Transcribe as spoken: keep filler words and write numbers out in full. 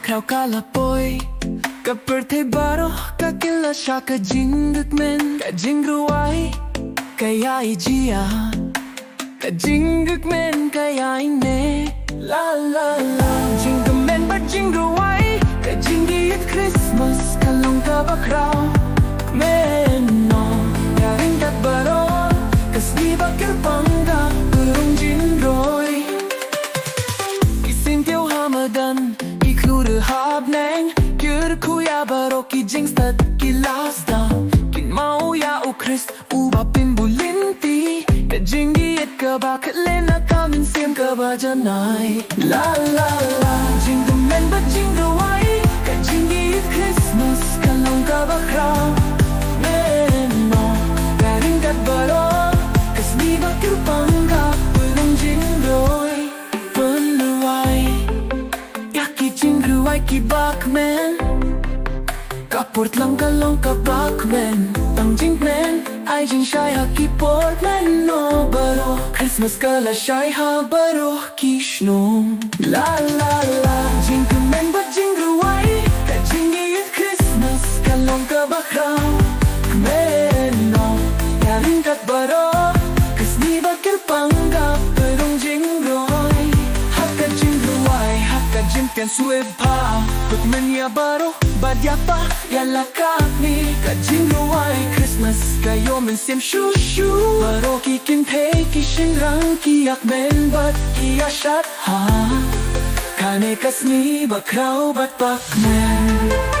Hynriew ka la poi, ka pyrthei baroh ka kylla sha ka jingkmen, ka jingrwai ka ïai jia, ka jingkmen ka ïai ne. La la la, jingkmen bad jingrwai, ka jingïeit Christmas ka long kaba khraw. Kmen noh ïa ryngkat baroh, ka sngi ba kyrpang ka pynrung jingrwai. Ki syntiew ha madan, ki khlur ha bneng, ki kyrkhu ïa baroh ki jingstad, ki la sdang, ki maw ïa u Khrist uba pynbun lynti. Ka jingïeit kaba klet na ka mynsiem kaba janai. La la la, jingkmen bad jingrwai, ka jingïeit Christmas ka long kaba khraw. Kmen noh ïa ryngkat baroh, ka sngi ba kyrpang ka pynrung jingrwai. Pynrwai ïa ki jingrwai kiba kmen, ka por tlang ka long kaba kmen. Tang jingkmen ai jingshai ha ki por kmen noh baroh. Christmas ka la shai ha baroh ki shnong. La la la, jingkmen bad jingrwai, ka jingïeit Christmas ka long kaba khraw. Kmen noh ïa ryngkat baroh, ka sngi ba kyrpang ka pynrung jingrwai. Ha ka jingrwai, ha ka jingpynshoi pha, pynkmen ïa baroh bad ïa pah ïa la ka kmie. Ka jingrwai Christmas ka ïoh mynsiem shuh shuh. Baroh ki kynthei ki shynrang ki ïa kmen bad ki ïa shad ha kane ka sngi ba khraw bad ba kmen.